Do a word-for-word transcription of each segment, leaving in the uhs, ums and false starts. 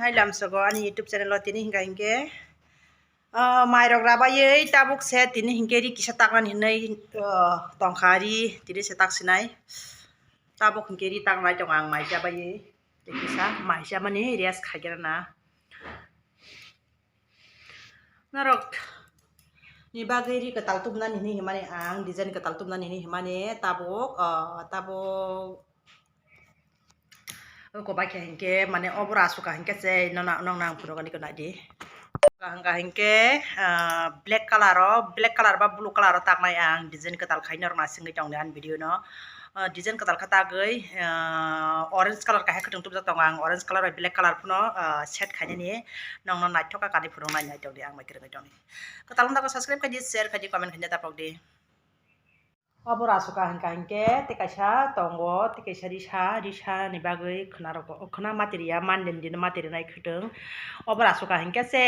Hai lamsogo ani YouTube channel o tini hinka hinke, ah, mairok rabayoi tabuk se tini hinke ri kisa taknani hinui, ah, tongkha ri tini se taksinai. Tabuk hinke ri taknai tongo ang mai chabaioi. Tei kisa mai chabani rest khaikhe rana. Norok ni bagwi ri kwtal tubunani hinui himani ang, design kwtal tubunani hinui himani tabuk, ah, tabuk. Oko bai khe hinkhe mane obora aswk hinkhe se nokna, nokna ang phunukgani khe naidi. Hwnka hinkhe, ah, black colour o, black colour ba blue colour o taknai ang design kwtal khai norok naisingwi tongdi ani video no. Ah, design kwtal khe tagwi, ah, orange colour kaisa kwchwng tubujak tongo ang, orange colour bai black colour phano, ah, set khainani nokno naithok kha kanwi phunuknai naitokdi ang bai kwrwngwi tongdi. Kwtal wngkha subscribe khaidi, share khaidi, comment khaina tapokdi. Obo rasukha hwnka hinkhe tei kaisa tongo, tei kaisa risa, risa ni bagwi khwna rok, khwna matiriya, manden dino matirinai khwtwng. Obo rasukha hinkhe se,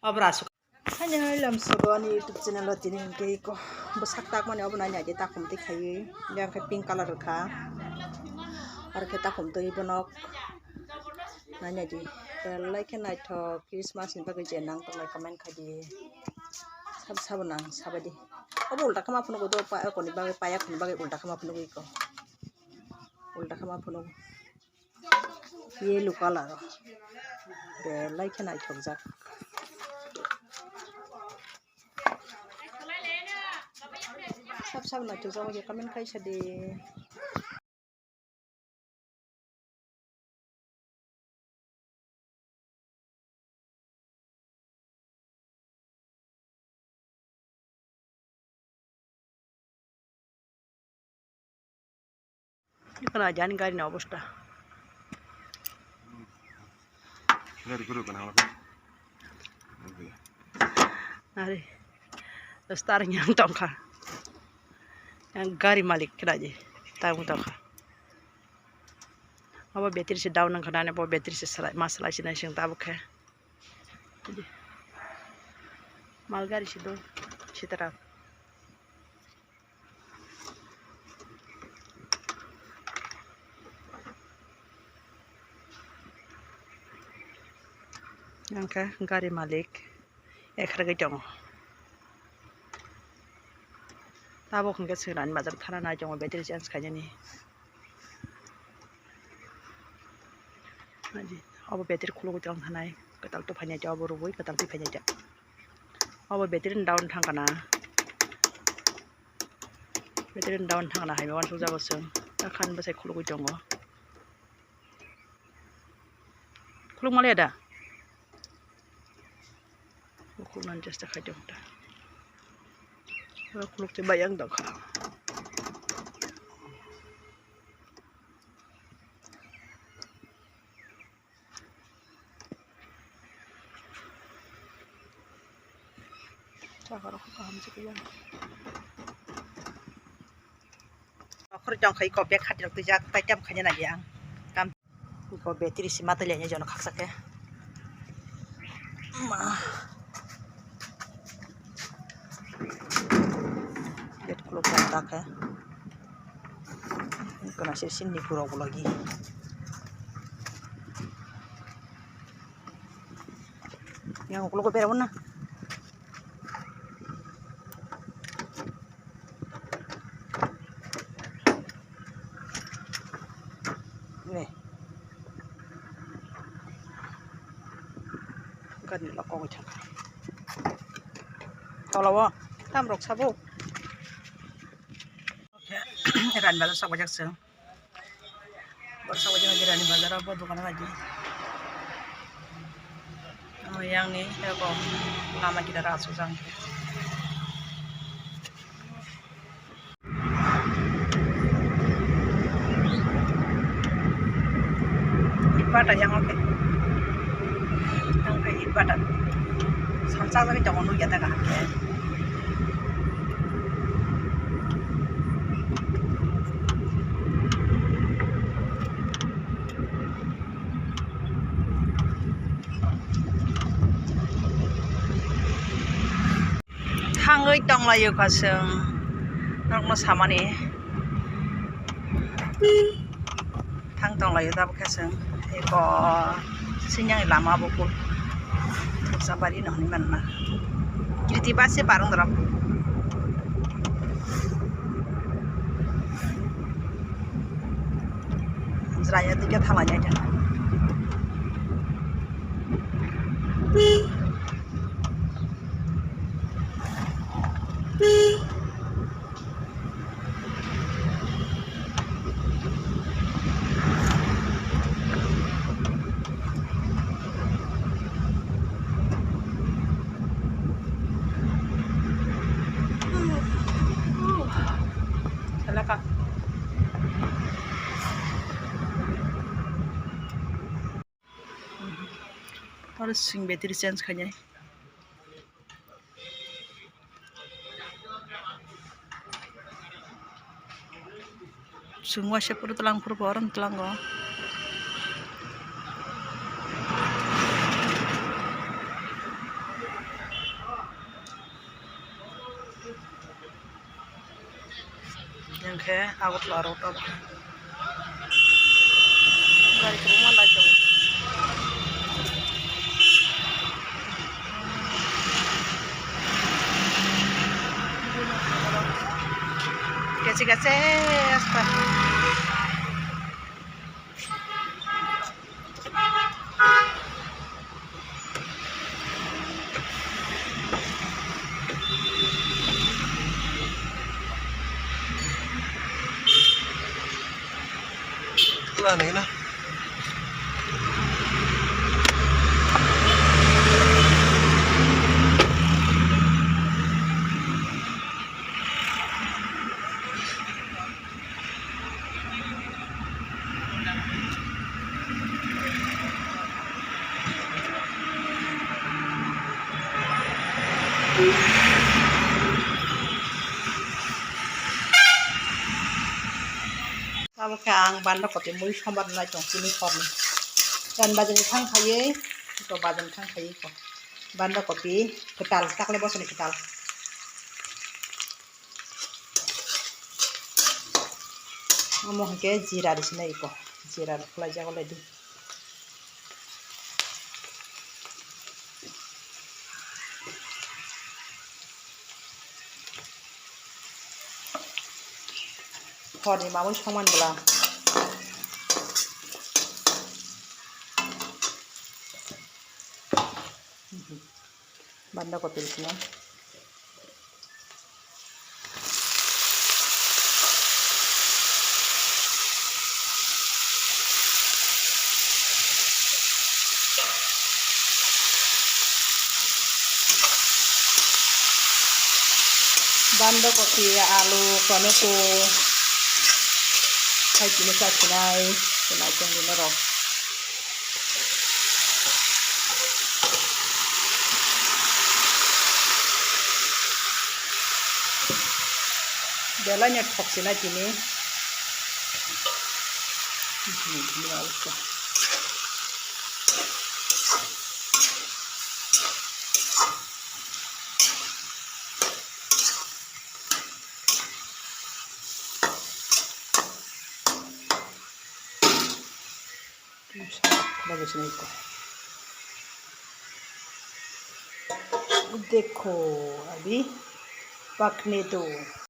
obo rasukha. Haino lamsogo ani YouTube channel o tini hinkhe iko bwsak takmani obo nai naidi takhum twi khaiwi, yang khe pink colour rwkha, aro khe takhum twi bono nai naidi belai khe naithok Christmas ni bagwi je nang tongnai comment khaidi. Sabo sabo nang sabaidi. Obo ulta khe ma phunugo do, pa-, ekoni bagwi, payakni bagwi ulta khe ma phunugo iko. Ulta khe ma phunugo. Yellow colour o. Belai khe naithokjak. Sab sab naithokjak, comment khai sadi. Khna jani gari ni obosta. Gari kuru kana wala. Ari, star yang tongkha. Yang gari malik khna ji, tamo tongkha. Abo battery se down wngkha nani, bo battery se salai, ma salai sinai sing tabuk khe. Malgari si do sitara. Hwnkhe gari malik ekhargwi tongo. Tabuk hwnkhe Sengranibazar thana nai tongo, battery change khainani. Obo battery khulugwi tong thanai, kwtal twi phainai, obo rwui kwtal twi phainai. Obo battery down thang kana, battery down thang kana hai uansukjago chwng, ta khan bwsai khulugwi tongo. Khuluk maliya da? Khuluknani chesta khai tongo ta. Khuluk twi bai ang dong kha. Chakarok kaham se kaya. Okhor jong khai ko bag khatirok twijak, tai tam khaina nai ang. Kam ko battery si matali ani jono khaksa khe. Ma. Gate khuluk jang ta khe. Kana se sini pura ulo gi. Yang ulo ko pera na. Ne. Gari lo kogwi thangkha. Tolao tam rok sabo. Rani bazar sok bajak chwng. Borsa waje waje rani bazar o bo dokan waje. Yang ni eko lama kita asujang. Ipata yang oke. Yang ke ipata. Samsa lagi jangan lu ya tak. Thangwi tonglaio kha chwng norokno samani. Thang tonglaio tabuk khe chwng eko. Sinyang lama bo kul. Thoksa bari no hwnwi manma. Kriti bus se parwng rok. Jraya dikhe thalai nai. Oro swing battery change khainai. Swing waisa phuru tlang phuru bo oro tlango. Hingkhe Agartala road o gari kwbangma light tongo. Kachi kachi asta. Abo khe ang banda kopi mui sombar nai tong chini khorni. Yan bajani thang khaiwi, to bajani thang khaiwi ko. Banda kopi kwtal, takle bosoni kwtal. Omo hwnkhe jira rw sinai iko, jira rw khlaijak already. Horni mamui songmani bwla. Banda kopi rwkhe. Banda kopi, alu, tomato, hai tini chasinai, tini tongni norok. Belai no thok sinai tini. Bagus naik kok. Dekho, abhi pakne do.